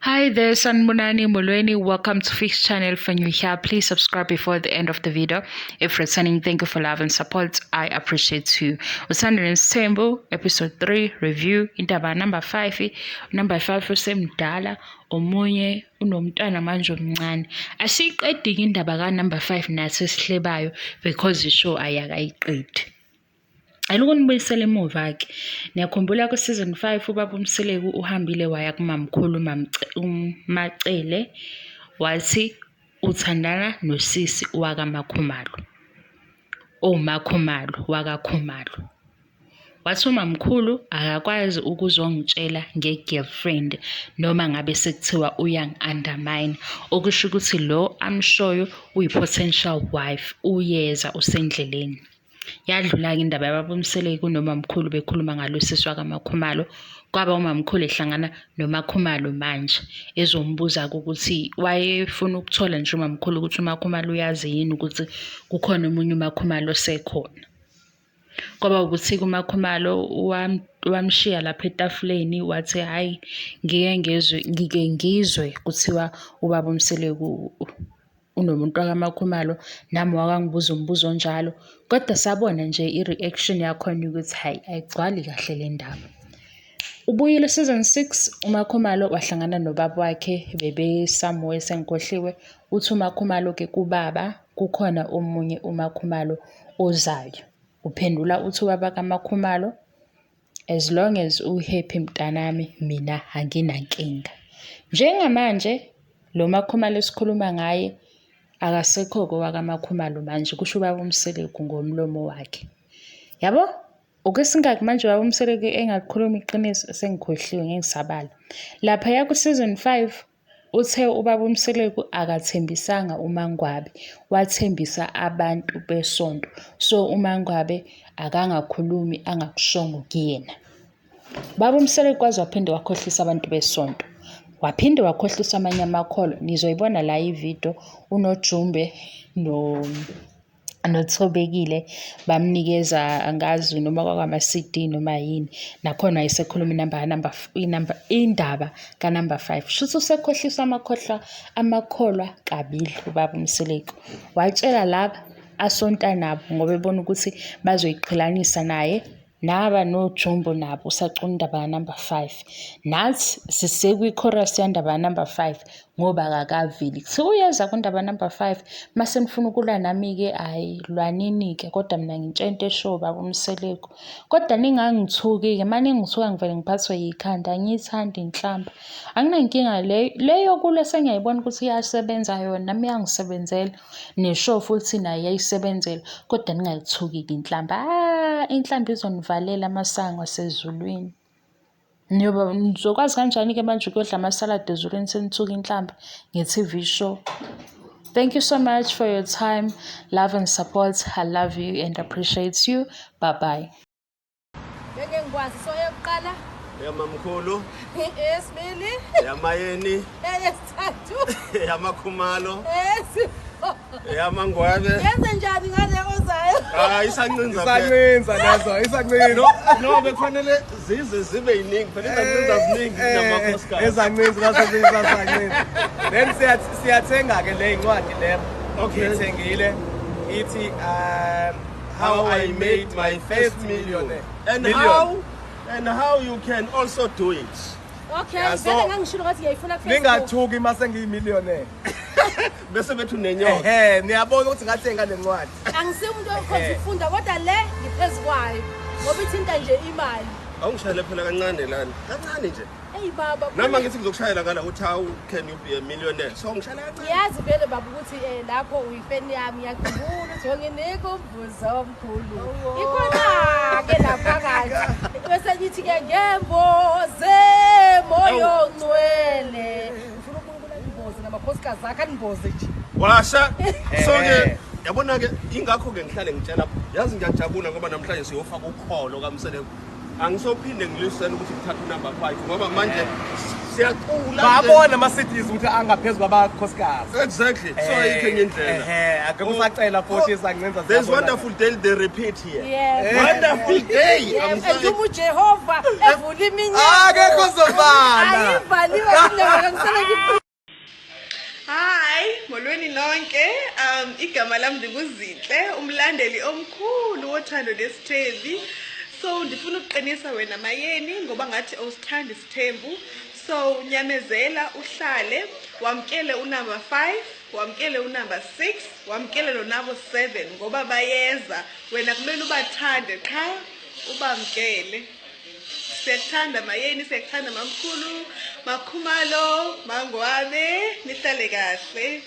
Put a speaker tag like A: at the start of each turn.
A: Hi there, Sanibonani Molweni. Welcome to Fix Channel. For new here, please subscribe before the end of the video. If returning, thank you for love and support. I appreciate you. Uthando Nesithembu, episode 3, review, indaba number 5. Number 5 usemdala, omunye unomntwana manje omncane. Asiyiqedi indaba ka number 5 nathi esihlebayo because ishow ayakayiqedi. Alukunibuyisela emuva-ke. Niyakhumbula ku-season 5 ubaba uMseleku uhambile waya kumamkhulu uMaCele wathi uthandana nosisi wakaMakhumalo. OMakhumalo wakaKhumalo. Wathi umamkhulu akakwazi ukuzongitshela nge-girlfriend noma ngabe sekuthiwa uyangi-undermine. Okusho ukuthi lo amshoyo uyi-potential wife, uyeza usendleleni. Yadlula-ke indaba yababa uMseleku nomamkhulu bekhuluma ngalo sisi wakaMakhumalo. Kwaba umamkhulu ehlangana noMakhumalo manje ezombuza-ke ukuthi wayefuna ukuthola nje umamkhulu ukuthi uMakhumalo uyazi yini ukuthi kukhona omunye uMakhumalo osekhona. Kwaba ukuthi-ke uMakhumalo wamshiya lapha etafuleni wathi hhayi ngike ngizwe ngike ngizwe kuthiwa ubaba uMseleku unomuntu wakaMakhumalo nami wakangibuza umbuzo onjalo kodwa sabona nje i-reaction yakhona ukuthi hhayi ayigcwali kahle le ndaba. Ubuyile season 6 uMakhumalo wahlangana nobaba wakhe bebe somewhere sengikhohliwe. Uthi uMakhumalo-ke kubaba kukhona omunye uMakhumalo ozayo. Uphendula uthi ubaba kaMakhumalo, as long as u-happy mntanami mina anginankinga. Njengamanje lo Makhumalo esikhuluma ngaye akasekho-ke owakaMakhumalo manje kusho ubaba uMseleku ngomlomo wakhe. Yabo? Okwesingaki manje ubaba uMseleku engakhulumi iqiniso sengikhohliwe ngeke ngisabala. Laphaya ku-season 5 uthe ubaba uMseleku akathembisanga uMangwabe, wathembisa abantu besonto. So uMangwabe akangakhulumi angakushongo kuyena. Baba uMseleku kwaze waphinde wakhohlisa abantu besonto. Waphinde wakhohlisa amanye amakholwa. Nizoyibona la ividiyo uNojumbe noThobekile bamnikeza angazi noma kwakama-CD noma yini. Nakhona wayesekhuluma inamba ka-number inamba indaba ka-number 5. Shuthi usekhohlisa amakhohlwa amakholwa kabili ubaba uMseleku. Watshela laba asonta nabo ngoba ebona ukuthi bazoyiqhelanisa naye naba noJumbo nabo usacula indaba ka-number 5. Nathi sisekwi-chorus yandaba ka-number 5 ngoba akakaveli. Kuthiwa uyeza kundaba number 5 mase nifuna ukulwa nami-ke hhayi lwanini-ke kodwa mina ngintshento eshow baba uMseleku. Kodwa ningangithuki-ke uma ningithuka ngivele ngiphathwe yikhanda angiyithandi inhlamba. Anginankinga leyo leyo kulo sengiyayibona ukuthi iyasebenza yona nami iyangisebenzela. Neshow futhi nayo iyayisebenzela kodwa ningayithuki-ke inhlamba. Ah, inhlamba izonivalela amasango asezulwini. Niyoba nizokwazi kanjani-ke manje ukuyodla amasaladi ezulwini senithuka inhlamba nge-TV show. Thank you so much for your time, love and support. I love you and appreciate you. Bye bye.
B: Ngeke ngikwazi so eyokuqala,
C: Eyamamkhulu,
B: eyesibili,
C: eyamayeni,
B: eyesithathu,
C: eyamakhumalo,
B: eyesi.
C: eyamangwabe.
B: Yenze njani ngale ozayo?
C: Hayi isancinza phela.
D: Isancinza lezo, isancinza.
C: No, no bekufanele zize zibe yiningi phela izancinza ziningi kunamakhosikazi.
D: Ezancinza zasancinza zasancinza. Then siyathenga ke le incwadi le.
C: Okay.
D: Ngiyithengile. Ithi
C: How I made my first million. And
D: Million.
C: how you can also do it.
B: Okay,
C: Yeah,
B: vele ngangishilo ngathi ngiyayifuna ku Facebook.
D: Ningathuki mase ngiyimillionaire.
C: Bese bethu nenyoka.
D: Ehhe, niyabona ukuthi ngathenga le ncwadi.
B: Angisiyo umuntu okhonza ukufunda kodwa le ngiphezu kwayo ngoba ithinta nje imali.
C: Awungishayele phela kancane lana. Kancane nje.
B: Eyi baba.
C: Nami ngithi ngizokushayela ngala ukuthi how can you be a millionaire. So ngishayela kancane.
B: Ngiyazi vele baba ukuthi lapho uyifeni yami ngiyakhumbula ukuthi wanginika umvuzo omkhulu. Ikhona-ke lapha phakathi. Bese ngithi-ke ngemboze moyo ongcwele. Ngifuna uNkulunkulu andimboze namakhosikazi akhe andimboze nje.
C: Washa. So ke yabona ke ingakho ke ngihlale ngitshela yazi ngiyajabula ngoba namhlanje siyofaka ukholo kaMseleku. Angisophinde ngilisele ukuthi ngithathe unumber 5 ngoba manje Siyacula.
D: Babona ama-CDs ukuthi angaphezu kwabakhosikazi.
C: Exactly. So ayikho enye indlela.
D: Ehhe, akekho usacela futhi sancenza.
C: There's wonderful day they repeat here.
B: Yebo.
C: Wonderful day. I'm
B: Yebo,
C: sorry.
B: and uma uJehova evula iminyango.
D: Akekho ozovala.
B: Ayivaliwe iminyango, ngisele ngiphu-
E: Hi, molweni nonke. Igama lami ndinguZinhle, umlandeli omkhulu wothando nesithembi. So ndifuna ukuqinisa wena Mayeni ngoba ngathi awusithandi isithembu. So nyamezela uhlale, wamkele unumber 5, wamkele unumber 6, wamkele lo number 7 ngoba bayeza. Wena kumele ubathande qha ubamkele. Siyakuthanda Mayeni, siyakuthanda mamkhulu, Makhumalo, Mangwabe, nihlale kahle.